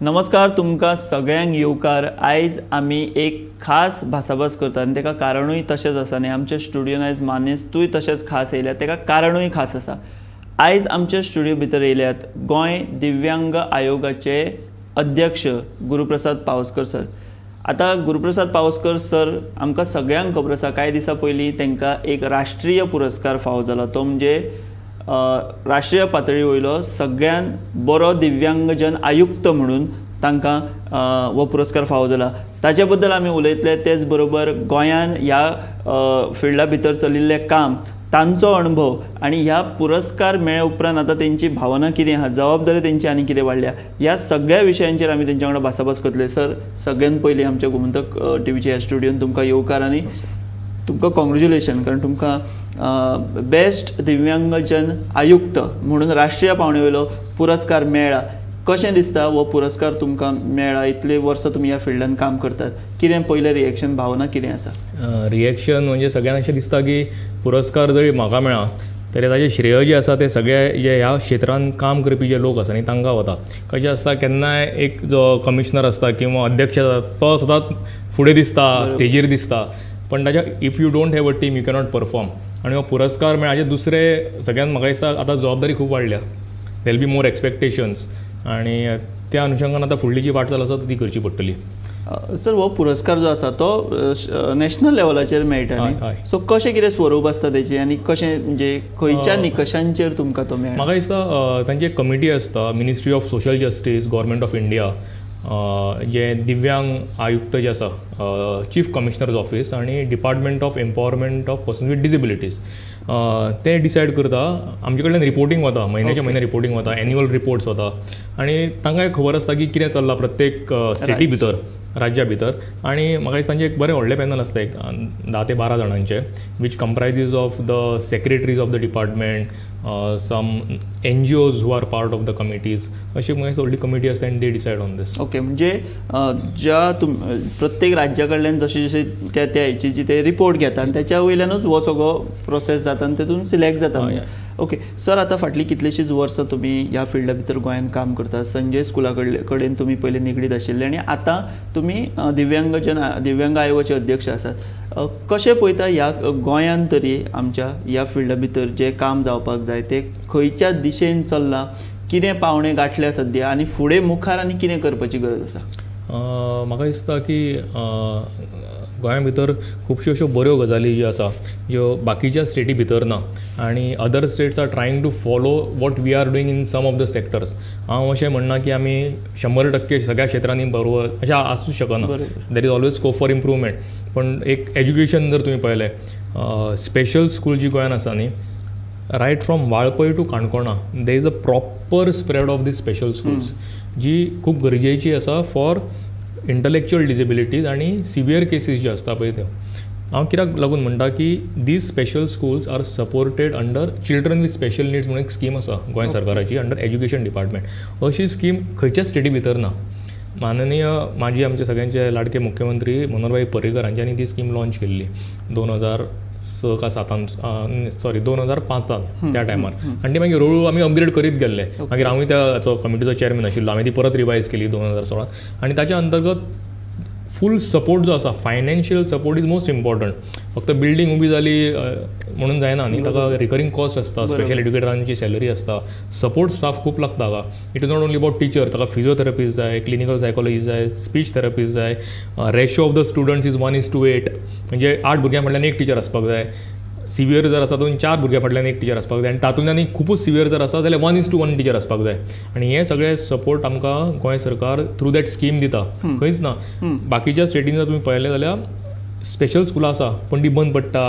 नमस्कार, तुमकां सगळ्यांक येवकार. आयज आमी एक खास भासाभास करतात आनी ताका कारणूय तशेंच आसा आनी आमच्या स्टुडियोन आयज मानेस्तूय तशेंच खास येयल्यात, ताका कारणूय खास आसा. आयज आमच्या स्टुडियो भितर येयल्यात गोंय दिव्यांग आयोगाचे अध्यक्ष गुरुप्रसाद पावसकर सर. आतां गुरुप्रसाद पावसकर सर, आमकां सगळ्यांक खबर आसा, कांय दिसां पयलीं तांकां एक राष्ट्रीय पुरस्कार फावो जालो, तो म्हणजे राष्ट्रीय पातळी वयलो सगळ्यान बरो दिव्यांगजन आयुक्त म्हणून तांकां हो पुरस्कार फावो जाला. ताचे बद्दल आमी उलयतले. तेच बरोबर गोंयान ह्या फिल्डा भितर चलिल्लें काम, तांचो अणभव आनी ह्या पुरस्कार मेळ्ळे उपरांत आतां तेंची भावना कितें आहा, जबाबदारी तेंची आनी कितें वाडल्या, ह्या सगळ्या विशयांचेर आमी तेंच्या वांगडा भासाभास करतले. सर, सगळ्यात पयलीं आमच्या गोमंतक टीव्हीच्या ह्या स्टुडियोन तुमकां येवकार आनी तुमकां कॉंग्रेच्युलेशन, कारण तुमकां बेस्ट दिव्यांगजन आयुक्त म्हणून राष्ट्रीय पावंड्या वयलो पुरस्कार मेळ्ळा. कशें दिसता हो पुरस्कार तुमकां मेळ्ळा? इतले वर्सां तुमी ह्या फिल्डान काम करतात, कितें पयलें रिएक्शन, भावना कितें आसा? रिएक्शन म्हणजे सगळ्यांक अशें दिसता की पुरस्कार जरी म्हाका मेळ्ळा तरी ताजें श्रेय जें आसा तें सगळे जे ह्या क्षेत्रांत काम करपी जे लोक आसा न्ही, तांकां वता. कशें आसता, केन्नाय एक जो कमिशनर आसता किंवा अध्यक्ष आसता, तो सदांच फुडें दिसता, स्टेजीर दिसता, पण ताच्या if you don't have a team, you cannot perform. आनी हो पुरस्कार मेळ्ळा हाजे दुसरें सगळ्यात म्हाका दिसता आतां जबाबदारी खूब वाडल्या. There'll be more expectations आनी त्या अनुशंगान आतां फुडली जी वाटचाल आसा ती करची पडटली. सर, हो पुरस्कार जो आसा तो नॅशनल लेवलाचेर मेळटा न्ही? हय. सो कशें कितें स्वरूप आसता तेचें आनी कशें, म्हणजे खंयच्या निकशांचेर तुमकां तो मेळ्ळा? म्हाका दिसता तांची एक कमिटी आसता, Ministry of Social Justice, Government of India, जे दिव्यांग आयुक्त जे आसा, चीफ कमिशनर्स ऑफिस आनी Department of Empowerment of Person with Disabilities, ते डिसायड करता. आमचे कडल्यान रिपोर्टींग वता, म्हयन्याच्या म्हयन्या रिपोर्टींग वता, एन्युअल रिपोर्ट्स वता आनी तांकां खबर आसता की कितें चल्लां प्रत्येक स्टेटी भितर, राज्या भितर. आनी म्हाका दिसता तांचें एक बरें व्हडलें पॅनल आसता, एक 10 ते 12 जाणांचें, which comprises of the secretaries of the department, some NGOs who are part of the committees. अशी म्हाका दिसता व्हडली कमिटी आसता and they decide on this. Okay, म्हणजे ज्या तुम प्रत्येक राज्या कडल्यान जशे जशे त्या त्या हेची जी ते रिपोर्ट घेता आनी त्याच्या वयल्यानूच हो सगळो प्रोसेस जाता आनी तेतून सिलेक्ट जाता. ओके सर, आतां फाटलीं कितलींशींच वर्सां तुमी ह्या फिल्डा भितर गोंयांत काम करता. संजय स्कुला कडले कडेन तुमी पयलीं निगडीत आशिल्ले आनी आतां तुमी दिव्यांगजन दिव्यांग आयोगाचे अध्यक्ष आसात. कशें पळयता, ह्या गोंयांत तरी आमच्या ह्या फिल्डा भितर जें काम जावपाक जाय तें खंयच्या दिशेन चल्लां, कितें पावणे गांठल्या सद्या आनी फुडें मुखार आनी कितें करपाची गरज आसा? म्हाका दिसता की गोंया भितर खुबश्यो अश्यो बऱ्यो गजाली ज्यो आसा, ज्यो बाकीच्या स्टेटी भितर ना आनी other states are trying to follow what we are doing in some of the sectors. हांव अशें म्हणना की आमी 100% सगळ्या क्षेत्रांनी बरोबर, अशें आसूं शकना. There is always scope for improvement. पण एक एज्युकेशन जर तुमी पळयलें, स्पेशल स्कूल जी गोंयान आसा न्ही, right from Valpoi to काणकोणा there is a proper spread of the special schools, जी खूब गरजेची आसा फॉर इंटलेक्च्युअल डिसेबिलिटीज आनी सिवियर केसीस ज्यो आसता पळय त्यो. हांव कित्याक लागून म्हणटा की these special schools are supported under Children with Special Needs म्हणून एक स्कीम आसा गोंय सरकाराची अंडर एज्युकेशन डिपार्टमेंट. अशी स्कीम खंयच्याच स्टेटी भितर ना. माननीय माजी आमचे सगळ्यांचे लाडके मुख्यमंत्री मनोहरभाई पर्रीकर हांच्यांनी ती स्कीम लॉन्च केल्ली 2006 का सातान, सॉरी, 2005न त्या टायमार. आनी ती मागीर हळूहळू आमी अपग्रेड करीत गेल्ले. मागीर हांवूय त्या कमिटीचो चेअरमॅन आशिल्लो. हांवें ती परत रिवायज केली 2016 आनी ताच्या अंतर्गत फूल सपोर्ट जो आसा, financial support is most important. फक्त बिल्डींग उबी जाली म्हणून जायना न्ही, ताका रिकरींग कॉस्ट आसता, स्पेशल एड्युकेटरांची सॅलरी आसता, सपोर्ट स्टाफ खूब लागता हाका. It is not only about teacher. ताका फिजियोथेरपिस्ट जाय, क्लिनिकल सायकोलॉजिस्ट जाय, स्पीच थेरपिस्ट जाय. Ratio of the students is 1:8, म्हणजे आठ भुरग्यां फाटल्यान एक टिचर आसपाक जाय. सिवियर जर आसा दोन, चार भुरग्यां फाटल्यान एक टिचर आसपाक जाय आनी तातूंतल्यान खुबूच सिवियर जर आसा जाल्यार 1:1 टिचर आसपाक जाय. आनी हे सगळे सपोर्ट आमकां गोंय सरकार थ्रू that scheme दिता. खंयच ना. बाकीच्या स्टेटीन जर तुमी पळयलें जाल्यार स्पेशल स्कुलां आसा, पूण ती बंद पडटा,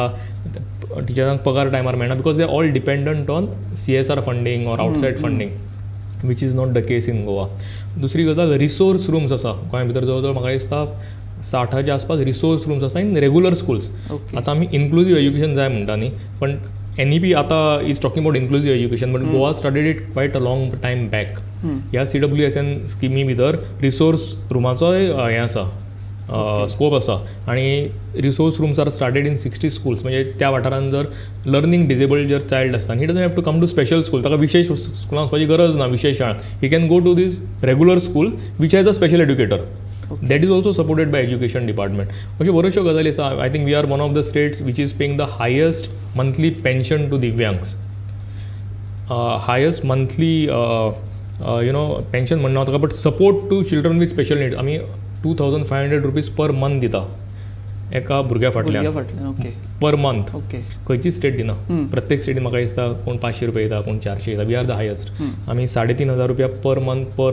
टिचरांक पगार टायमार मेळना, because they all dependent on CSR funding or outside funding, which is not the case in Goa. दुसरी गजाल, रिसोर्स रुम्स आसा गोंया भितर. जवळ जवळ म्हाका दिसता 60च्या आसपास रिसोर्स रुम्स आसा इन रेगुलर स्कुल्स. आतां आमी इन्क्लुजीव एज्युकेशन जाय म्हणटा न्ही, पण एनईपी आतां is talking about inclusive education, but Goa started it quite a long time back. ह्या सीडब्ल्यूएसएन स्किमी भितर रिसोर्स रुमाचोय हें आसा. स्कोप आसा. आनी resource rooms are started in 60 schools. म्हणजे त्या वाठारान जर लर्नींग डिजेबल्ड जर चायल्ड आसता, he doesn't have to come to special school. ताका विशेष स्कुलान वचपाची गरज ना, विशेष शाळा. He can go to this regular school which has a special educator. That is also supported by education department. अश्यो बऱ्योचश्यो गजाली आसा. I think we are one of the states which is paying the highest monthly pension to divyangs, highest monthly pension म्हणना ताका, but support to children with special needs आमी ₹2500 per month दिता एका भुरग्या फाटल्यान. भुरग्या फाटल्यान, ओके. Per month. खंयचीच स्टेट दिना. प्रत्येक स्टेटीन म्हाका दिसता कोण 500 रुपया दिता, कोण 400 दिता. We are the highest. आमी 3500 रुपया per month per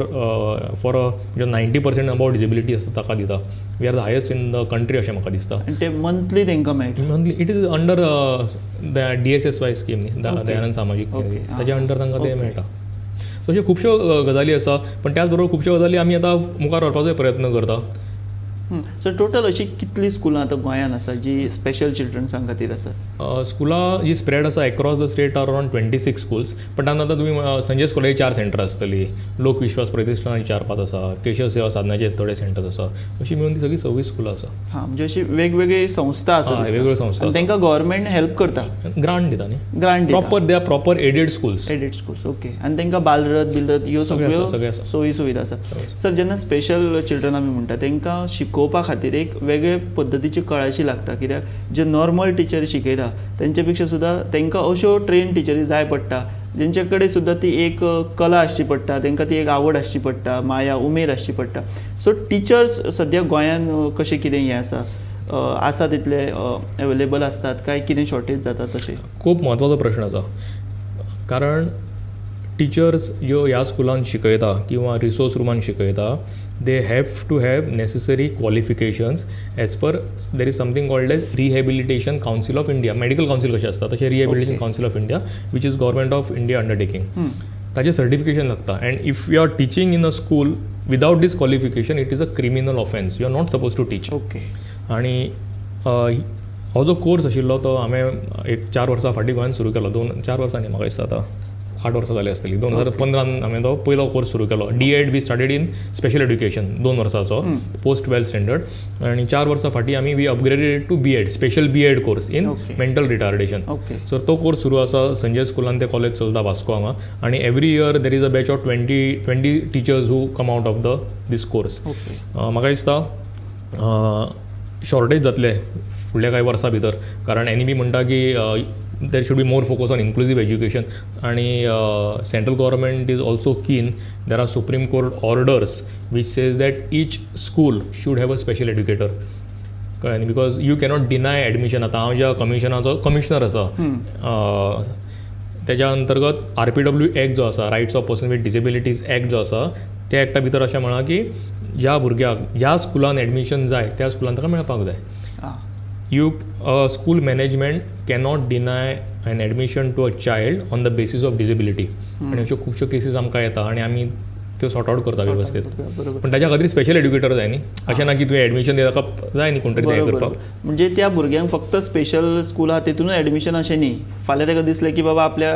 for a म्हणजे 90% अबाव डिसेबिलिटी आसता ताका दिता. We are the highest in the country अशें म्हाका दिसता. आनी ते मंथली तांकां मेळटा? Monthly. It is under the DSSY scheme न्ही, दयानंद सामाजीक, ताच्या अंडर तांकां ते मेळटा. सो अश्यो खुबश्यो गजाली आसा, पण त्याच बरोबर खुबश्यो गजाली आमी आतां मुखार व्हरपाचोय प्रयत्न करता. सो टोटल अशी कितलीं स्कुलां आतां गोंयांत आसा जी स्पेशल चिल्ड्रन्सां खातीर आसात? स्कुलां जी स्प्रेड आसा across the state are around 26 schools, पण तातूंत आतां तुमी संजय स्कुलाची चार सेंटर आसतली, लोक विश्वास प्रतिष्ठानाची चार पांच आसा, केशव सेवा साधनाचे थोडे सेंटर्स आसा. अशी मेळून ती सगळी 26 स्कुलां आसा. हां, म्हणजे अशी वेगवेगळी संस्था आसा दिसता. वेगवेगळ्यो संस्था. आनी तांकां गव्हर्मेंट हेल्प करता? ग्रांट दिता न्ही. ग्रांट दिता. Proper, they are proper aided schools. Aided schools, okay. आनी तांकां बालरथ बिलरथ ह्यो सगळें आसा, सगळ्यो सगळें आसा. सोयी सुविधा आसा. सर, जेन्ना स्पेशल चिल्ड्रन आमी म्हणटा, तांकां शिकोवपा खातीर एक वेगळे पद्दतीची कळाशी लागता, कित्याक जे नॉर्मल टिचर शिकयता तेंचे पेक्षा सुद्दां तांकां अश्यो ट्रेन टिचरी जाय पडटा, जेंचे कडेन सुद्दां ती एक कला आसची पडटा, तांकां ती एक आवड आसची पडटा, माया उमेद आसची पडटा. सो टिचर्स सद्या गोंयान कशें कितें हें आसा, आसा तितले एवेलेबल आसतात काय कितें शॉर्टेज जाता तशें? खूब म्हत्वाचो प्रश्न आसा, कारण टिचर्स ज्यो ह्या स्कुलान शिकयता किंवा रिसोर्स रुमान शिकयता, they have to have necessary qualifications as per, there is something called as Rehabilitation Council of India. Medical council कशें आसता तशें Rehabilitation Council of India, which is Government of India undertaking. ताजें सर्टिफिकेशन लागता, and if you are teaching in a school without this qualification, it is a criminal offence. You are not suppose to teach. आणि हो जो course आशिल्लो तो हांवें एक 4 वर्सां फाटीं गोंयांत सुरू केलो. दोन 4 वर्सां न्ही, म्हाका दिसता आतां 8 वर्सां जालीं आसतलीं. 2015न हांवें तो पयलो कोर्स सुरू केलो. D Ed we started in special education, 2 वर्साचो, post 12 standard. आनी 4 वर्सां फाटीं आमी we upgraded to B Ed, special B Ed course in mental retardation. So तो कोर्स सुरू आसा संजय स्कुलान. ते कॉलेज चलता वास्को हांगा आनी every year there is a batch of 20 20 teachers who come out of the this course. म्हाका दिसता शॉर्टेज जातले फुडल्या कांय वर्सां भितर, कारण एनईपी म्हणटा की there should be more focus on inclusive education आणि central government is also keen. There are Supreme Court orders which says that each school should have a special educator. कळ्ळें न्ही? Because you cannot deny admission. आतां हांव ज्या कमिशनाचो commissioner आसा, तेज्या अंतर्गत आरपीडब्ल्यू act जो आसा, Rights of Person with Disabilities Act जो आसा, त्या एक्टा भितर अशें म्हळां की ज्या भुरग्याक ज्या स्कुलान एडमिशन जाय त्या स्कुलान ताका मेळपाक जाय. You school management cannot deny an admission to a child on the basis of disability. आनी अश्यो खुबश्यो केसीस आमकां येता आनी आमी त्यो सॉर्ट आवट करता वेवस्थीत. पूण ताच्या खातीर स्पेशल एड्युकेटर जाय न्ही. अशें ना की तुवें एडमिशन दिता, ताका जाय न्ही कोण तरी तें करपाक. म्हणजे त्या भुरग्यांक फक्त स्पेशल स्कूल आहा तेतूनच एडमिशन अशें न्ही. फाल्यां ताका दिसलें की बाबा आपल्या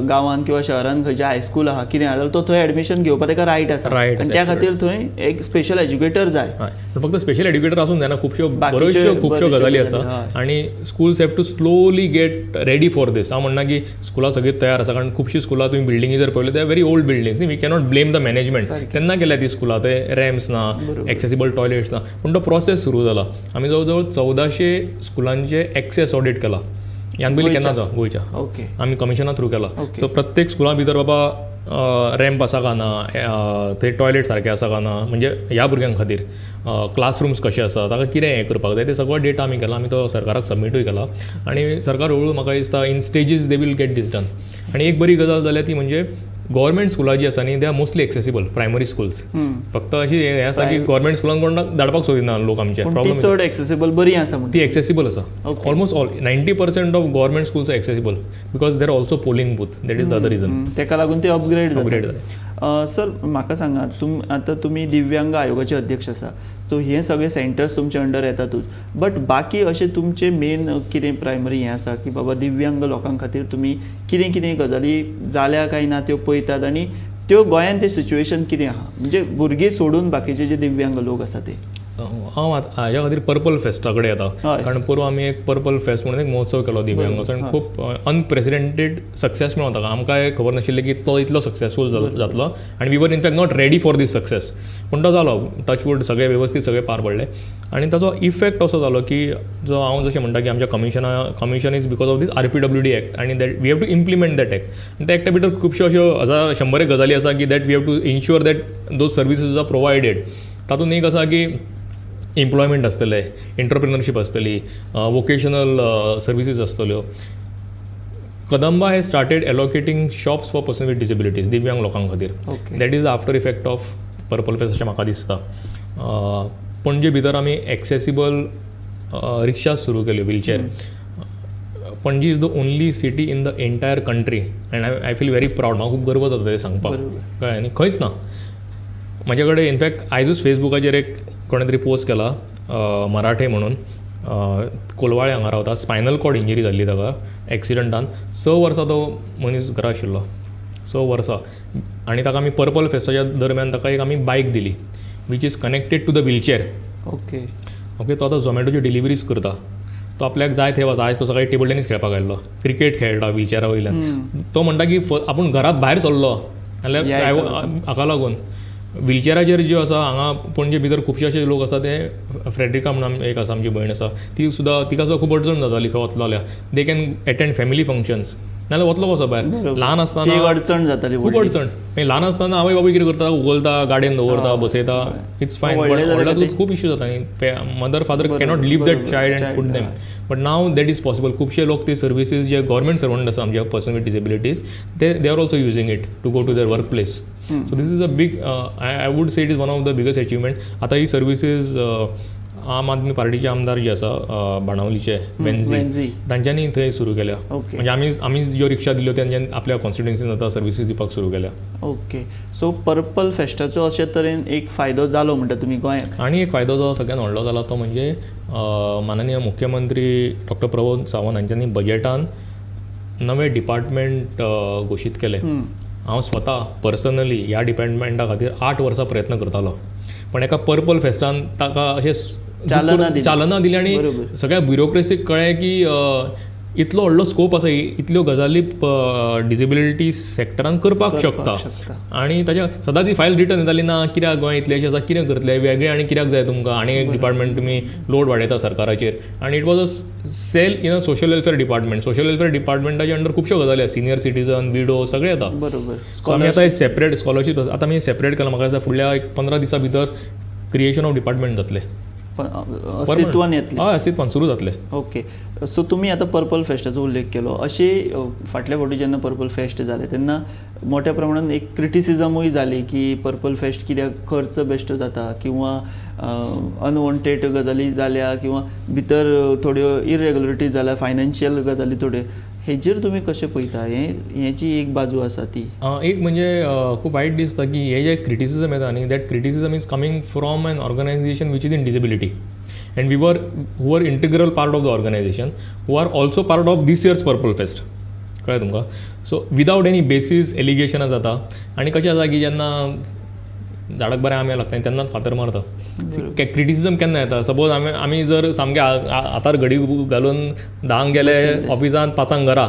गांवांत किंवा शहरान खंयचें हायस्कूल आहा, कितें आहा, जाल्यार तो थंय एडमिशन घेवपाक ताका रायट आसा. Right. आनी त्या खातीर थंय एक स्पेशल एज्युकेटर जाय. हय, पूण फक्त स्पेशल एड्युकेटर आसूंक जायना. खुबश्यो बाकीचे बऱ्योचश्यो खुबश्यो बऱ्योचश्यो गजाली गजाली, आसा आनी schools have to slowly get ready for this. हांव म्हणना की स्कुलां सगळीं तयार आसा, कारण खुबशीं स्कुलां तुमी बिल्डिंगी जर पळयल्यो, ते व्हेरी ओल्ड बिल्डिंग्स न्ही. We cannot blame the management. तेन्ना केल्या ती स्कुलां, ते रॅम्प्स ना, एक्सेसिबल टॉयलेट्स ना, पूण तो प्रोसेस सुरू जाला. आमी जवळ जवळ 1400 स्कुलांचे एक्सेस ऑडिट केला. ह्यान पयलीं केन्ना जावं गोंयच्या. आमी कमिशना थ्रू केला. सो प्रत्येक स्कुला भितर बाबा रॅम्प आसा काय ना, थंय टॉयलेट सारके आसा काय ना, म्हणजे ह्या भुरग्यां खातीर क्लासरुम्स कशे आसा, ताका कितें हें करपाक जाय, ते सगळो डेटा आमी केला. आमी तो सरकाराक सबमिटूय केला आनी सरकार हळूहळू म्हाका दिसता in stages they will get this done. आनी एक बरी गजाल जाल्या ती म्हणजे गव्हर्मेंट स्कुलां जी आसा न्ही, they are mostly accessible primary schools. फक्त अशी हें आसा की गव्हर्मेंट स्कुलान कोण धाडपाक सोदिना लोक आमचे. पूण ती प्रॉब्लम चड एक्सेसिबल बरी आसा म्हणटा. ती एक्सेसिबल आसा. Almost all 90% of government schools are accessible because there also polling booth. That is the other reason. तेका लागून ते अपग्रेड अपग्रेड. जाता. सर, म्हाका सांगा, तुम आतां तुमी दिव्यांग आयोगाचे अध्यक्ष आसा, सो हे सगळे सेंटर्स तुमचे अंडर येतातूच, बट बाकी अशें तुमचे मेन कितें प्रायमरी हें आसा की बाबा दिव्यांग लोकां खातीर तुमी कितें कितें गजाली जाल्या काय ना त्यो पळयतात आनी त्यो गोंयांत तें सिच्युएशन कितें आहा, म्हणजे भुरगीं सोडून बाकीचे जे दिव्यांग लोक आसा ते? हांव हाज्या खातीर पर्पल फेस्टा कडेन येता, कारण पोरूं आमी एक पर्पल फेस्ट म्हणून एक महोत्सव केलो दिव्यांगाचो आनी खूब अनप्रेसिडेंटेड सक्सेस मेळ्ळो ताका. आमकांय खबर नाशिल्लें की तो इतलो सक्सेसफूल जातलो आनी we were in fact not ready for this success, पूण तो जालो. टचवूड, सगळें वेवस्थीत सगळें पार पडलें आनी ताचो इफेक्ट असो जालो की जो हांव जशें म्हणटा की आमच्या commission is because of this RPWD Act आनी that we have to implement that act. आनी त्या एक्टा भितर खुबश्यो अश्यो हजार शंबर एक गजाली आसा की that we have to ensure that those services are provided. तातूंत एक आसा की एम्प्लॉयमेंट आसतलें, एंटरप्रिनरशीप आसतली, वोकेशनल सर्विसीस आसतल्यो. Kadamba has started allocating shops for person with disabilities, दिव्यांग लोकां खातीर. That is the after effect of Purple Fest अशें म्हाका दिसता. पणजे भितर आमी एक्सेसिबल रिक्षा सुरू केल्यो, wheelchair. Panaji is the only city in the entire country and I feel very proud, म्हाका खूब गर्व जाता तें सांगपाक. कळ्ळें न्ही? खंयच ना म्हाजे कडेन. इनफॅक्ट आयजूच फेसबुकाचेर एक कोणें तरी पोस्ट केला, मराठे म्हणून, कोलवाळे हांगा रावता. स्पायनल कॉर्ड इंजरी जाल्ली ताका एक्सिडंटान. 6 वर्सां तो मनीस घरा आशिल्लो, 6 वर्सां. आनी ताका आमी पर्पल फेस्टाच्या दरम्यान ताका एक आमी बायक दिली which is connected to the wheelchair. Okay, तो आतां झोमॅटोच्यो डिलिवरीज करता. तो आपल्याक जाय थंय वता. आयज तो सकाळी टेबल टेनीस खेळपाक आयिल्लो, क्रिकेट खेळटा व्हिलचेरा वयल्यान. तो म्हणटा की आपूण घरात भायर सरलो जाल्यार या हाका लागून व्हिलचेराचेर ज्यो आसा, हांगा पणजे भितर खुबशे अशे लोक आसा, ते फ्रेड्रिका म्हणून एक आसा, आमची भयण आसा, ती सुद्दां, तिका सुद्दां खूब अडचण जाताली खंय वतलो जाल्यार. They can attend family functions, नाल्यार वतलो कसो भायर? ल्हान ती आसतना एक अडचण जाताली खूब व्हडली. अडचण. मागीर ल्हान आसतना आवय बापूय कितें करता, उखलता, गाडयेन दवरता, बसयता, it's fine. व्हडले जाले व्हडल्या की खूब इश्यू जाता न्ही. Mother father cannot leave that child and put them, but now that is possible. खुबशे लोक ते सर्विसीस जे गव्हर्मेंट सर्वंट आसा आमचे, पर्सन विथ डिसेबिलिटीज, ते they are also using it to go to their work place. So this is a big, I would say it is one of the biggest achievement. आतां ही services आम आदमी पार्टीचे आमदार जे आसा बाणावलीचे, वेन्झी, वेन्झी. तांच्यांनी थंय सुरू केल्या. म्हणजे आमी ज्यो रिक्षा दिल्यो, तेंच्यांनी आपल्या कॉन्स्टिट्युन्सीन आतां सर्विसीस दिवपाक सुरू केल्या. ओके, सो पर्पल फेस्टाचो अशे तरेन एक फायदो जालो म्हणटा तुमी गोंयांत. आनी एक फायदो जो सगळ्यात व्हडलो जाला तो म्हणजे माननीय मुख्यमंत्री डॉक्टर प्रमोद सावंत हांच्यांनी बजेटान नवे डिपार्टमेंट घोशीत केले. हांव स्वता पर्सनली ह्या डिपार्टमेंटा खातीर 8 वर्सां प्रयत्न करतालो, पण एका पर्पल फेस्टान ताका अशें चालना दिली. चालना दिली आनी सगळ्या ब्युरोक्रेसीक कळ्ळें की इतलो व्हडलो स्कोप आसा, इतल्यो गजाली डिसेबिलिटी सेक्टरान करपाक शकता. शकता. आनी ताच्या सदांच ती फायल रिटर्न येताली, ना कित्याक गोंय इतलें अशें आसा, कितें करतले वेगळें आनी कित्याक जाय तुमकां आनी एक डिपार्टमेंट, तुमी लोड वाडयता सरकाराचेर. आनी it was a cell in a social welfare department. Social welfare डिपार्टमेंटाच्या under खुबश्यो गजाली आसा, सिनियर सिटीजन, विडो, सगळें येता. सो आमी आतां सेपरेट स्कॉलरशीप आतां आमी सेपरेट केलां. म्हाका दिसता फुडल्या एक 15 दिसां भितर क्रिएशन ऑफ डिपार्टमेंट जातलें. पण अस्तित्वान येतलें. हय, अस्तित्वान सुरू जातलें. ओके, सो तुमी आतां पर्पल फेस्टाचो उल्लेख केलो. अशी फाटल्या फावटी जेन्ना पर्पल फेस्ट जालें तेन्ना मोठ्या प्रमाणात एक क्रिटिसिजमूय जाली की पर्पल फेस्ट कित्याक खर्च बेश्टो जाता किंवा अनवॉन्टेड गजाली जाल्या किंवा भितर थोड्यो इरेग्युलरिटी जाल्या, फायनान्शियल गजाली थोड्यो. हेजेर तुमी कशें पळयता? हें हेजी एक बाजू आसा ती. एक म्हणजे खूब वायट दिसता की हे जे क्रिटिसिजम येता न्ही, that criticism is coming from an organization which is in disability and we were who are integral part of the organization, who are also part of this year's Purple Fest. कळ्ळें तुमकां? So विदावट any basis एलिगेशनां जाता. आनी कशें आसा की जेन्ना झाडाक बरें आंबे लागता तेन्नाच फातर मारता. क्रिटिसिजम केन्ना येता? सपोज आमी जर सामके हातार घडी घालून 10क गेले ऑफिसांत, 5क घरा,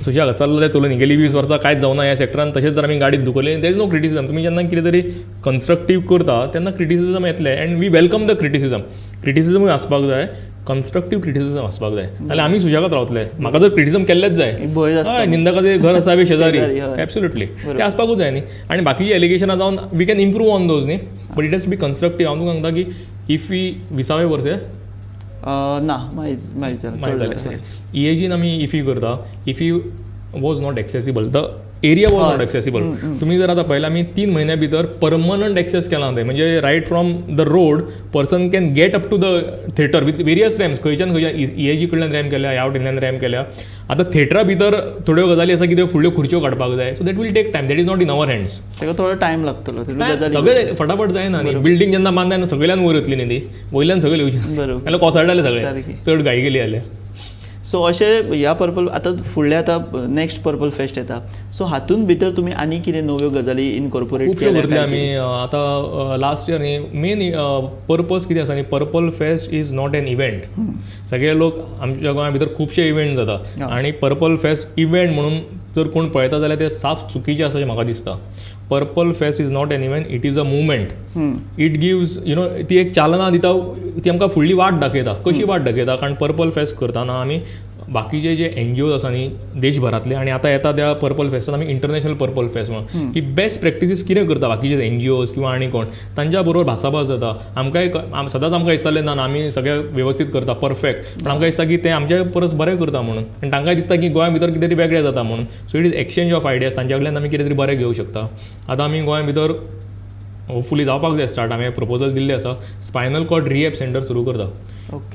सुशेगाद चल्ला तें चलून, गेली 20 वर्सां कांयच जावना ह्या सेक्टरान, तशेंच जर आमी गाडी धुकली, there is no criticism. तुमी जेन्ना कितें तरी कन्स्ट्रक्टीव करता तेन्ना क्रिटिसिजम येतलें and we welcome the criticism. क्रिटिसिजमूय आसपाक जाय, कन्स्ट्रक्टीव क्रिटिसिजम आसपाक जाय, जाल्यार आमी सुशेगाद रावतले. म्हाका जर क्रिटिसिजम केल्लेच जाय. भंय आसता. हय, निंदकाचें घर असावे शेजारी. शेजारी, हय. एब्सोल्युटली, तें आसपाकूच जाय न्ही. आनी बाकीची एलिगेशनां जावन we can improve on those न्ही, but it has to be constructive. हांव तुमकां सांगता की इफ्फी विसावें वर्स हें. ना, मायज मायज जालें. मागीर चड जालें. जालें. इएजीन आमी इफी करता. IFFI was not accessible, the area was not accessible. तुमी जर आतां पळयल्यार, आमी 3 म्हयन्या भितर परमनंट एक्सेस केला थंय. म्हणजे right from the road person can get up to the theatre with various ramps. खंयच्यान खंयच्यान, इएजी कडल्यान रॅम्प केल्या, ह्या वटेनल्यान रॅम्प केल्या. आतां थेटरा भितर थोड्यो गजाली आसा की त्यो फुडल्यो खुर्च्यो काडपाक जाय, so that will take time, that is not in our hands. ताका थोडो टायम लागतलो तेतून गजाली. सगळें फटाफट जायना न्ही. बिल्डींग जेन्ना बांदता तेन्ना सगळ्यान वयर वतली न्ही ती, वयल्यान सगळे येवचे, जाल्यार कोसळटाले सगळे. चड घाई केली जाल्यार. सो अशें ह्या पर्पल आतां फुडलें आतां नेक्स्ट पर्पल फेस्ट येता, सो हातूंत भितर तुमी आनी कितें नव्यो गजाली इनकॉर्पोरेट खुबश्यो केल्या करतले काय आमी. कितें? आतां लास्ट इयर न्ही मेन पर्पज कितें आसा न्ही, Purple Fest is not an event. सगळे लोक आमच्या गोंया भितर खुबशे इव्हेंट जाता आनी पर्पल फेस्ट इव्हेंट म्हणून जर कोण पळयता जाल्यार ते साफ चुकीचें आसा अशें म्हाका दिसता. Purple Fest is not an event, it is a movement. It gives ती एक चालना दिता, ती आमकां फुडली वाट दाखयता. कशी वाट दाखयता? कारण पर्पल फेस्ट करतना आमी बाकीचे जे एनजीओज आसा न्ही देशभरांतले, आनी आतां येता त्या पर्पल फेस्टान आमी इंटरनॅशनल पर्पल फेस्ट म्हणून की बेस्ट प्रॅक्टिसीस कितें करता बाकीचे एनजीओज किंवा आनी कोण, तांच्या बरोबर भासाभास जाता. आमकांय सदांच आमकां दिसतालें ना ना आमी सगळें वेवस्थीत करता परफेक्ट, पण आमकां दिसता की ते आमच्या परस बरें करता म्हणून, आनी तांकांय दिसता की गोंया भितर कितें तरी वेगळें जाता म्हणून. So it is exchange of ideas, तांच्या कडल्यान आमी कितें तरी बरें घेवंक शकता. आतां आमी गोंया भितर होपफुली जावपाक जाय स्टार्ट, हांवें प्रपोजल दिल्लें आसा, स्पायनल कॉर्ड रिहॅब सेंटर सुरू करता.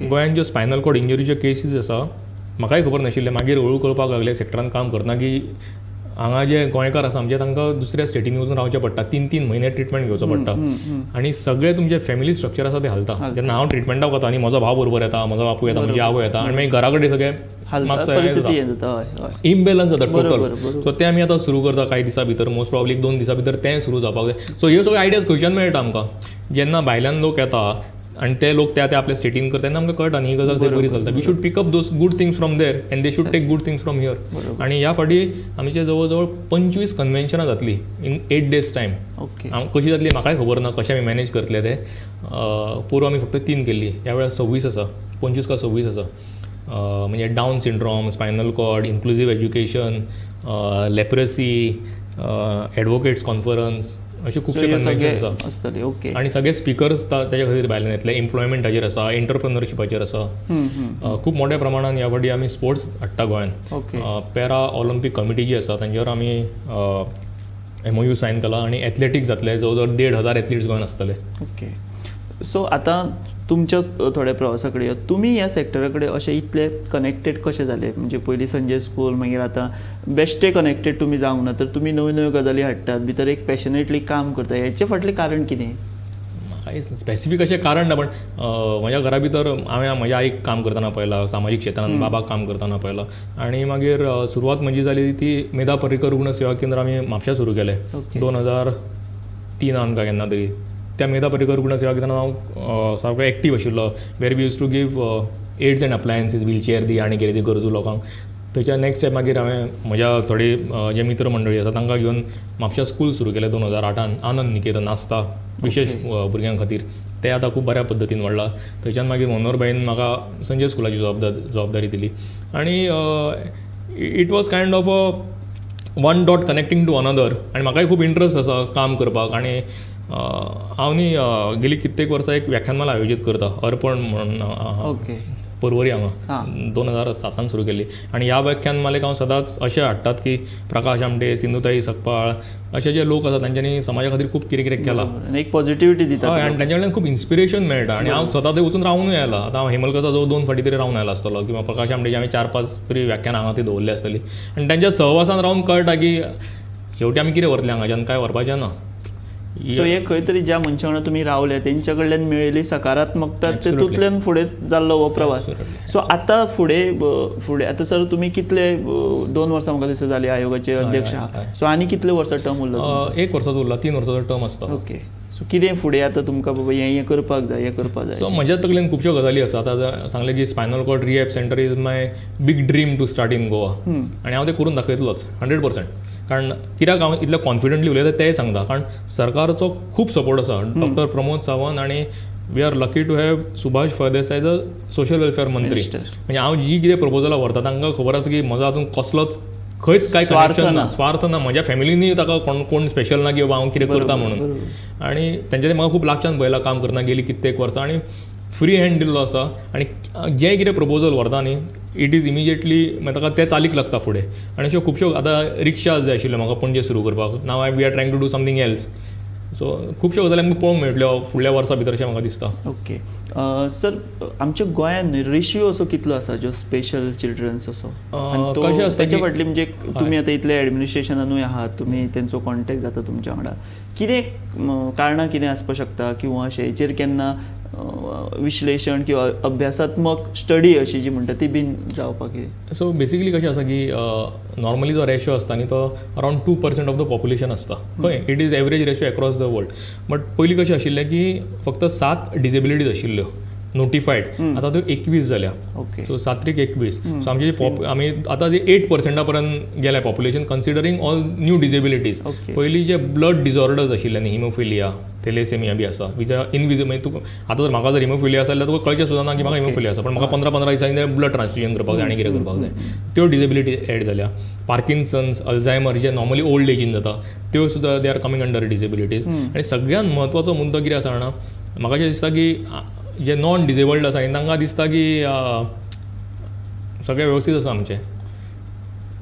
गोंयांत ज्यो स्पायनल कॉर्ड इंजरीच्यो केसीस आसा, म्हाकाय खबर नाशिल्लें, मागीर हळू कळपाक लागलें सेक्टरान काम करतना की हांगा जे गोंयकार आसा आमचे, तांकां दुसऱ्या स्टेटींनी वचून रावचें पडटा, 3-3 म्हयने ट्रिटमेंट घेवचो पडटा आनी सगळें तुमचें फॅमिली स्ट्रक्चर आसा तें हालता. जेन्ना हांव ट्रिटमेंटाक वता न्ही, म्हजो भाव बरोबर येता, म्हजो बापूय येता, म्हजी आवय येता, आनी मागीर घरा कडेन सगळें इम्बॅलन्स जाता टोटल. सो तें आमी आतां सुरू करता कांय दिसां भितर, मोस्ट प्रॉब्ली 1-2 दिसां भितर तें सुरू जावपाक जाय. सो ह्यो सगळ्यो आयडियाज खंयच्यान मेळटा आमकां, जेन्ना भायल्यान लोक येता आनी ते लोक त्या त्या आपल्या स्टेटीन करता तेन्ना आमकां कळटा न्ही ही गजाल थंय बरी चलता. We should pick up those good things from there and they should take good things from here. आनी ह्या फावटी आमचे जवळ जवळ 25 कन्व्हेन्शनां जातली इन 8 days time. कशी जातली म्हाकाय खबर ना, कशें आमी मॅनेज करतले ते. पोरूं आमी फक्त 3 केल्ली, ह्या वेळार 26 आसा, 25 का 26 आसा. म्हणजे Down syndrome, spinal cord, inclusive education, leprosy, advocates conference, अशे खुबशे कन्व्हेन्शन आसा. आनी सगळे स्पिकर्स ताच्या खातीर भायल्यान येतले. एम्प्लॉयमेंटाचेर आसा, एंटरप्रेन्योरशिपाचेर आसा. खूब मोठ्या प्रमाणान ह्या फावटी आमी स्पोर्ट्स हाडटा गोंयांत. पॅरा ऑलिम्पीक कमिटी जी आसा तांच्यावर आमी MOU sign केला आनी एथलेटिक्स जातले, जवळ जवळ 1500 एथलीट्स गोंयांत आसतले. ओके, सो आतां तुमच्या थोड्या प्रवासा कडेन, तुमी ह्या सेक्टरा कडेन अशे इतले कनेक्टेड कशे जाले? म्हणजे पयलीं संजय स्कूल, मागीर आतां बेश्टे कनेक्टेड तुमी जावंक ना, तर तुमी नव्यो नव्यो गजाली हाडटात, भितर एक पॅशनेटली काम करता, हेचे फाटलें कारण कितें? म्हाका स्पेसिफीक अशें कारण ना, पण म्हज्या घरा भितर हांवें म्हज्या आईक काम करतना पळयला, सामाजीक क्षेत्रांत बाबाक काम करतना पळयला, आनी मागीर सुरवात म्हजी जाली ती मेधा पर्रीकर रुग्ण सेवा केंद्र आमी म्हापश्यां सुरू केलें 2003 काय केन्ना तरी. त्या मेधा पर्रीकर रुग्ण सेवा केंद्रान हांव सारको एक्टीव आशिल्लो, where we use to give aids and appliances, wheelchair दी आनी कितें ती गरजू लोकांक. थंयच्या नेक्स्ट स्टेप मागीर हांवें म्हज्या थोडी जे मित्र मंडळी आसा तांकां घेवन म्हापश्यां स्कूल सुरू केलें 2008 आनंद निकेतन आसता विशेश भुरग्यां खातीर, तें आतां खूब बऱ्या पद्दतीन वाडलां. थंयच्यान मागीर मनोहर भाईन म्हाका संजय स्कुलाची जबाबदारी दिली आनी it was kind of a one dot connecting to another. आनी म्हाकाय खूब इंट्रस्ट आसा काम करपाक. आनी हांव न्ही गेली कित्येक वर्सां एक व्याख्यानमाला आयोजीत करता, अर्पण म्हणून पर्वरी हांगा 2007 सुरू केल्ली. आनी ह्या व्याख्यानमालेक हांव सदांच अशें हाडटात की प्रकाश आमटे, सिंधुताई सकपाळ अशे जे लोक आसा तांच्यांनी समाजा खातीर खूब कितें कितें केलां, एक पॉझिटिविटी दिता आनी तांच्या कडल्यान खूब इन्स्पिरेशन मेळटा. आनी हांव स्वता थंय वचून रावनूय आयला. आतां हांव हेमलकसा जवळ 2 फावटी तरी रावन आयला आसतलो, किंवा प्रकाश आमटेची हांवें 4-5 तरी व्याख्यानां हांगा ती दवरली आसतली. आनी तांच्या सहवासान रावन कळटा की शेवटी आमी कितें व्हरतले हांगाच्यान, कांय व्हरपाचें ना. सो हे खंय तरी ज्या मनशां वांगडा तुमी रावले तेंच्या कडल्यान मेळिल्ली सकारात्मकता, तितूंतल्यान फुडें जाल्लो हो प्रवास. सो आतां फुडें फुडें आतां सर तुमी कितले 2 वर्सां म्हाका दिसता जाली आयोगाचे अध्यक्ष आहा, सो आनी कितले वर्सां टर्म उरलो? 1 वर्साचो उरला, 3 वर्साचो टर्म आसता. ओके, सो कितें फुडें आतां तुमकां बाबा हें करपाक जाय, हें करपाक जाय? सो म्हज्या तकलेन खुबश्यो गजाली आसा. आतां सांगलें की spinal cord rehab centre is my big dream to start in Goa, आनी हांव तें करून दाखयतलोच 100%. कारण कित्याक हांव इतलें कॉन्फिडंटली उलयता तेंय सांगता, कारण सरकारचो खूब सपोर्ट आसा. डॉक्टर प्रमोद सावंत आनी we are lucky to have Subhash Phaldesai as a social welfare मंत्री. म्हणजे हांव जी कितें प्रपोजलां व्हरता तांकां खबर आसा की म्हजो हातूंत कसलोच खंयच कांय कनेक्शन ना, स्वार्थ ना. म्हज्या फॅमिलीनूय ताका कोण स्पेशल ना की बाबा हांव कितें करता म्हणून. आनी तांच्यानी म्हाका खूब लागच्यान पळयलां काम करतना गेली कित्येक वर्सां, आनी फ्री हँड दिल्लो आसा. आनी जें कितें प्रपोजल व्हरता न्ही, it is immediately मागीर ताका तें चालीक लागता फुडें. आनी अश्यो खुबश्यो आतां रिक्षा जाय आशिल्ल्यो म्हाका पणजे सुरू करपाक, now we are trying to do something else. So खुबश्यो गजाली आमकां पळोवंक मेळटल्यो फुडल्या वर्सां भितर अशें म्हाका दिसता. ओके सर, आमच्या गोंयांत रेशियो असो कितलो आसा जो स्पेशल चिल्ड्रन्स असो? कशें आसता तेच्या फाटली म्हणजे तुमी आतां इतले एडमिनिस्ट्रेशनानूय आहात, तुमी तेंचो कॉन्टेक्ट जाता तुमच्या वांगडा, कितें कारणां कितें आसपाक शकता किंवा अशें हेचेर केन्ना विश्लेशण किंवा अभ्यासात्मक स्टडी अशी जी म्हणटा ती बीन जावपाक. सो बेसिकली कशें आसा की नॉर्मली जो रेशो आसता न्ही तो around 2% of the population आसता खंय, it is average ratio across the world. But पयलीं कशें आशिल्लें की फक्त 7 डिसेबिलिटीज आशिल्ल्यो नोटिफायड, आतां त्यो 21 जाल्या. ओके. सो 7 त्रीक 21. सो आमचे आमी आतां जे 8% पर्यंत गेल्या population considering all new disabilities. पयलीं जे ब्लड डिसऑर्डर्स आशिल्ले न्ही, हिमोफिलिया, थेलेसेमिया बी आसा, which are invisible. मागीर तुका आतां जर म्हाका जर हिमोफिलिया आसा जाल्यार तुका कळचें सुद्दां ना की म्हाका हिमोफिलिया आसा, पण म्हाका 15-15 दिसांनी ब्लड ट्रान्सफ्युजन करपाक जाय आनी कितें करपाक जाय, त्यो डिसेबिलिटी एड जाल्या. पार्किन्सन्स, अल्झायमर जे नॉर्मली ओल्ड एजीन जाता त्यो सुद्दां they are coming under disabilities. आनी सगळ्यात म्हत्वाचो मुद्दो कितें आसा जाणा, म्हाका अशें दिसता की जे नॉन डिसेबल्ड आसा न्ही तांकां दिसता की सगळें वेवस्थीत आसा आमचें.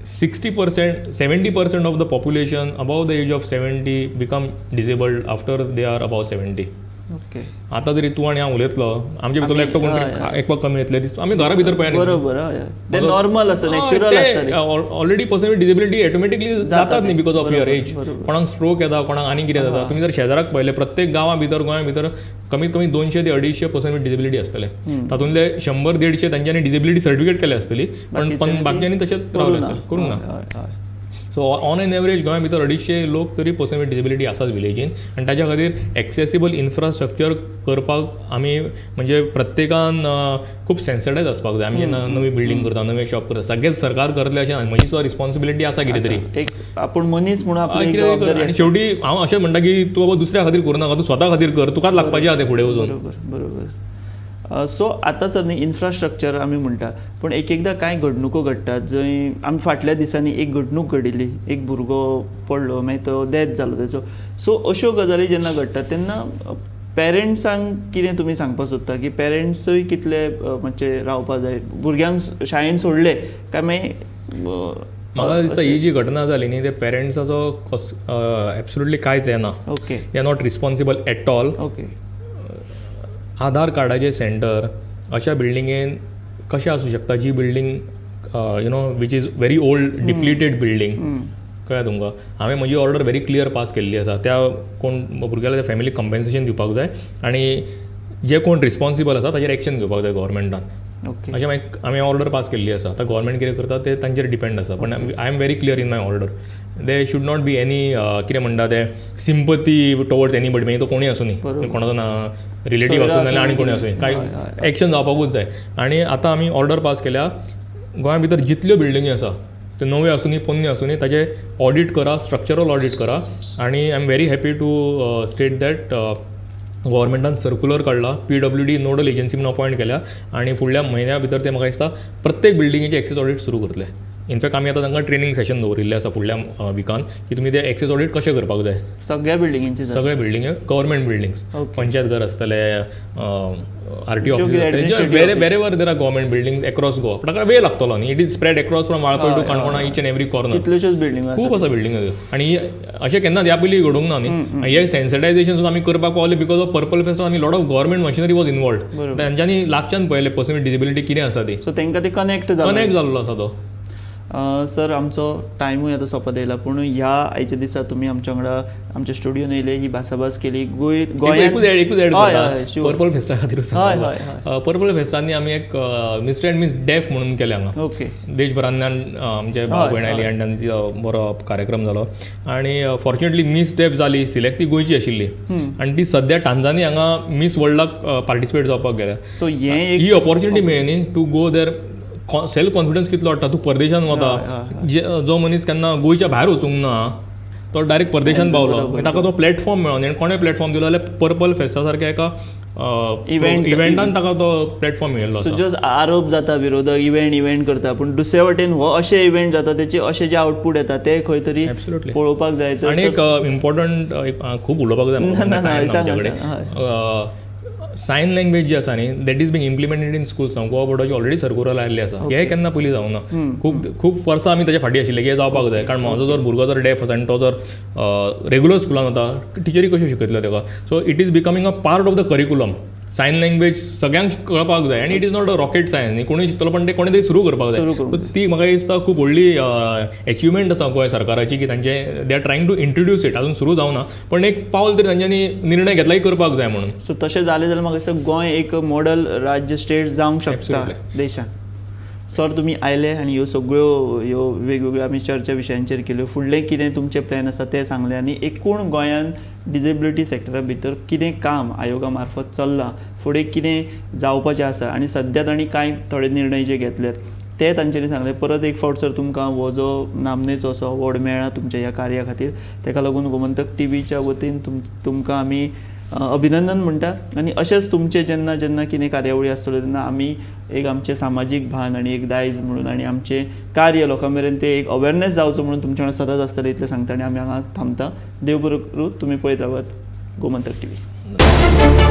60% 70% of the population above the age of 70 become disabled after they are above 70. Okay. आतां जरी तूं आनी हांव उलयतलो, आमचे भितर एकटो कोण तरी एकपाक कमी येतले दिस, आमी घरा भितर पळय. बरोबर, ते नॉर्मल आसा, नॅचरल आसता. Already person with disability automatically जातात न्ही because of your age. कोणाक स्ट्रोक येता, कोणाक आनी कितें जाता. तुमी जर शेजाराक पळयलें प्रत्येक गांवा भितर, गोंया भितर कमीत कमी 200 ते 250 पर्सन विथ डिसेबिलिटी आसतले. तातूंतले 100-150 तांच्यांनी डिसेबिलिटी सर्टिफिकेट केले आसतली, पण बाकीच्यांनी तशेंच रावले आसतले, करूंक ना. सो ऑन एन एवरेज गोंया भितर 250 लोक तरी पर्सन विथ डिसेबिलिटी आसाच विलेजीन. आनी ताच्या खातीर एक्सेसिबल इन्फ्रास्ट्रक्चर करपाक आमी म्हणजे प्रत्येकान खूब सेन्सिटायज आसपाक जाय. आमी जेन्ना नवी बिल्डींग करता, नवें शॉप करता, सगळेंच सरकार करतलें अशें ना, म्हजी सुद्दां रिस्पॉन्सिबिलिटी आसा कितें तरी. एक आपूण मनीस म्हणून आपली जबाबदारी. आनी शेवटी हांव अशें म्हणटा की तूं बाबा दुसऱ्या खातीर करूं नाका, तूं स्वता खातीर कर, तुकाच लागपाचें आहा तें फुडें वचून. बरोबर बरोबर. सो आतां सर न्ही इन्फ्रास्ट्रक्चर आमी म्हणटा, पूण एक एकदां कांय घडणुको घडटात जंय आमी फाटल्या दिसांनी एक घडणूक घडिल्ली, एक भुरगो पडलो मागीर तो डेथ जालो तेचो. सो अश्यो गजाली जेन्ना घडटात तेन्ना पेरंट्सांक कितें तुमी सांगपाक सोदता की पेरंट्सूय कितले मातशे रावपाक जाय भुरग्यांक शाळेन सोडले काय मागीर? म्हाका दिसता ही जी घटना जाली न्ही ते पेरंट्साचो एब्सोल्युटली कांयच येना. Okay. They are not responsible at all. Okay. Aadhaar कार्डाचें सेंटर अशा बिल्डिंगेन कशें आसूं शकता जी building you know which is very old depleted building. कळ्ळें तुमकां? हांवें म्हजी ऑर्डर व्हेरी क्लियर पास केल्ली आसा, त्या कोण भुरग्याल्या त्या फॅमिलीक कंपेन्सेशन दिवपाक जाय आनी जे कोण रिस्पॉन्सिबल आसा ताजेर एक्शन घेवपाक जाय गव्हर्मेंटान. ओके. अशें मागीर आमी ऑर्डर पास केल्ली आसा. आतां गव्हर्मेंट कितें करता तें तांचेर डिपेंड आसा, पण I am very clear in my order. There should not be any कितें म्हणटा तें सिंपती टुवर्ड्स एनीबडी. मागीर तो कोणूय आसूं न्ही, कोणाचो ना रिलेटीव आसूं नाल्यार आनी कोणूय आसूं, कांय एक्शन जावपाकूच जाय. आनी आतां आमी ऑर्डर पास केल्या, गोंया भितर जितल्यो बिल्डिंगी आसा त्यो नव्यो आसूं न्ही पोन्न्यो आसूं न्ही ताजें ऑडीट करा, स्ट्रक्चरल ऑडीट करा. आनी I am very happy to state that गव्हर्मेंटान circular काडला, PWD nodal agency म्हणून अपॉयंट केल्या आनी फुडल्या म्हयन्या भितर ते म्हाका दिसता प्रत्येक बिल्डिंगेचे एक्सेस ऑडीट सुरू करतले. इनफॅक्ट आमी आतां तांकां ट्रेनींग सेशन दवरिल्लें आसा फुडल्या विकान की तुमी ते एक्सेस ऑडीट कशें करपाक जाय सगळ्या बिल्डिंगेचे. सगळ्या बिल्डिंगे, गव्हर्मेंट बिल्डिंग्स, पंचायत घर आसतले, RTO office आसतले, wherever there are government buildings across Goa. पण ताका वेळ लागतलो न्ही, it is spread across from Valpoi to Canacona, each and every corner. कितल्योश्योच बिल्डिंग खूब आसा बिल्डिंग. आनी अशें केन्ना ह्या पयलीं घडूंक ना न्ही. हे सेन्सिटायझेशन सुद्दां आमी करपाक पावले because of purple fest. आमी lot of government machinery was involved. तांच्यांनी लागच्यान पळयलें पर्सन विथ डिसेबिलिटी कितें आसा ती, सो तांकां ते कनेक्ट जाल्लो आसा तो. सर आमचो टायमूय आतां सोंपत येयला, पूण ह्या आयच्या दिसा तुमी आमच्या वांगडा आमच्या स्टुडियोन येयले, ही भासाभास केली. एकूच एड पर्पल फेस्टा खातीर. पर्पल फेस्टांनी आमी एक मिस्टर अँड मिस डेफ म्हणून केलें हांगा. ओके. देशभरांतल्यान आमचे भाव भयण आयली आनी तांचो बरो कार्यक्रम जालो. आनी फॉर्च्युनेटली मिस डेफ जाली सिलेक्ट, ती गोंयची आशिल्ली आनी ती सद्या टांझानिया हांगा मिस वर्ल्डाक पार्टिसिपेट जावपाक गेल्या. सो ही ऑपॉर्च्युनिटी मेळ्ळी न्ही to go there. Self confidence कितलो वाडटा, तूं परदेशान वता, जो मनीस केन्ना गोंयच्या भायर वचूंक ना तो डायरेक्ट परदेशान पावलो, ताका तो प्लॅटफॉर्म मेळ्ळो. आनी कोणें प्लॅटफॉर्म दिलो जाल्यार पर्पल फेस्टा सारक्या एका इव्हेंटान ताका तो प्लॅटफॉर्म मेळिल्लो आसा. सो आरोप जाता विरोधक इव्हेंट करता, पूण दुसरे वटेन हो अशे इव्हेंट जाता तेचे अशे जे आउटपूट येता ते खंय तरी पळोवपाक जाय. आनी एक इम्पॉर्टंट खूब उलोवपाक जाय आमच्या कडेन, सायन लँग्वेज जी आसा न्ही that is being implemented in schools. Goa बोर्डाची ऑलरेडी सर्कुलर आयिल्लें आसा. हें केन्ना पयलीं जावना, खूब खूब वर्सां आमी ताच्या फाटीं आशिल्ले की हें जावपाक जाय. कारण म्हजो जर भुरगो जर डेफ आसा आनी तो जर रेगुलर स्कुलान वता, टिचरी कश्यो शिकयतल्यो ताका. So it is becoming a part of the curriculum. Sign language सगळ्यांक कळपाक जाय आनी it is not a rocket science न्ही. कोणूय शिकतलो, पण ते कोणें तरी सुरू करपाक जाय. सुरू करूंक. So ती म्हाका दिसता खूब व्हडली एचिवमेंट आसा गोंय सरकाराची की तांचे they are trying to introduce it. अजून सुरू जावना, पण एक पावल तरी तांच्यांनी निर्णय घेतला की करपाक जाय म्हणून. सो तशें जालें जाल्यार म्हाका दिसता गोंय एक मॉडल राज्य, स्टेट जावंक शकता देशान. सर, तुमी आयले आनी ह्यो सगळ्यो ह्यो वेगवेगळ्यो आमी चर्चा विशयांचेर केल्यो. फुडलें कितें तुमचे प्लॅन आसा तें सांगलें आनी एकूण गोंयान डिजेबिलिटी सेक्टरा भितर कितें काम आयोगा मार्फत चल्लां, फुडें कितें जावपाचें आसा आनी सद्या तांणी कांय थोडे निर्णय जे घेतल्यात ते तांच्यांनी सांगले. परत एक फावट सर, तुमकां हो जो नामनेचो असो अवॉर्ड मेळ्ळा तुमच्या ह्या कार्या खातीर, ताका लागून गोमंतक टीव्हीच्या वतीन तुमकां आमी अभिनंदन म्हणटा. आनी अशेंच तुमचें जेन्ना जेन्ना कितें कार्यावळी आसतल्यो तेन्ना आमी एक आमचें सामाजीक भान आनी एक दायज म्हणून आनी आमचें कार्य लोकां मेरेन ते एक अवेरनेस जावचो म्हणून तुमच्या वांगडा सदांच आसतलें इतलें सांगता आनी आमी हांगा थांबता. देव बरो करूं. तुमी पळयत रावात गोमंतक टीव्ही.